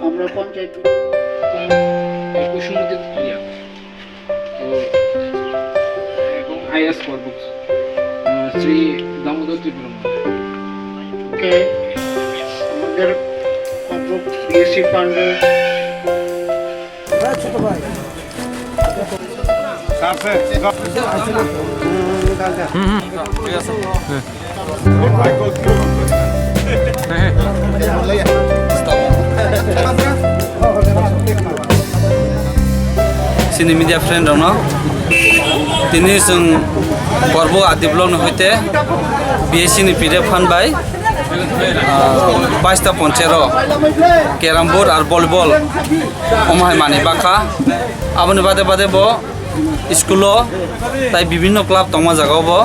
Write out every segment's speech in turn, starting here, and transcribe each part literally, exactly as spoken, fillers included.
আমরা পঞ্চায়েত। একুশ মধ্যে তুলিয়া। তো, এবং আইএস করবো। আহ, শ্রী দামোদর ত্রিপুরা। ওকে, আমাদের বিএসসি ফান্ডে। Chini media friend rokno tini chwng Borbo R D block ni hoite B S C ni P D F fund bai, ah, baista ponchero carrom board ar volleyball omo hai manwi bakha. Aboni bade bade bo school o tai bibinno club tongma jaga o bo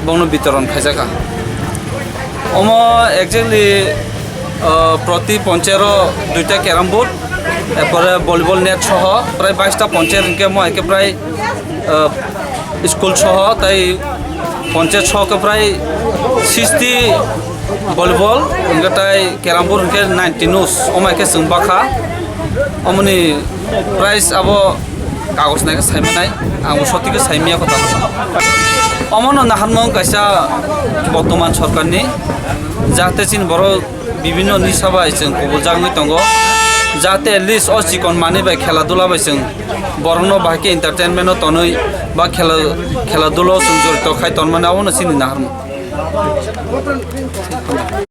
bongno bitoron khaijakha. Omo exactly, ah, proti ponchero duita carrom board, erpore volleyball net soho prai baista poncher hwnkhe mo hai khe prai, ah, school soho tai poncher soho khe prai sixty volleyball hwnkhe tai carrom board hwnkhe ninety nus omo hai khe chwng bakha. Omoni price abo kagoj nai khe saimanai, ang bo sotik khe saimaya kotha. Omono naharmung kaisa bortoman sorkarni, jahate chini borok bibinno nisa bai chwng kubuljak wngwi tongo, jahate at least o chikon manwi bai khela dula bai chwng borokno bahai khe entertainment o tonwi ba khela, khela dula o chwng jorito khai tonmani, abono chini naharmung.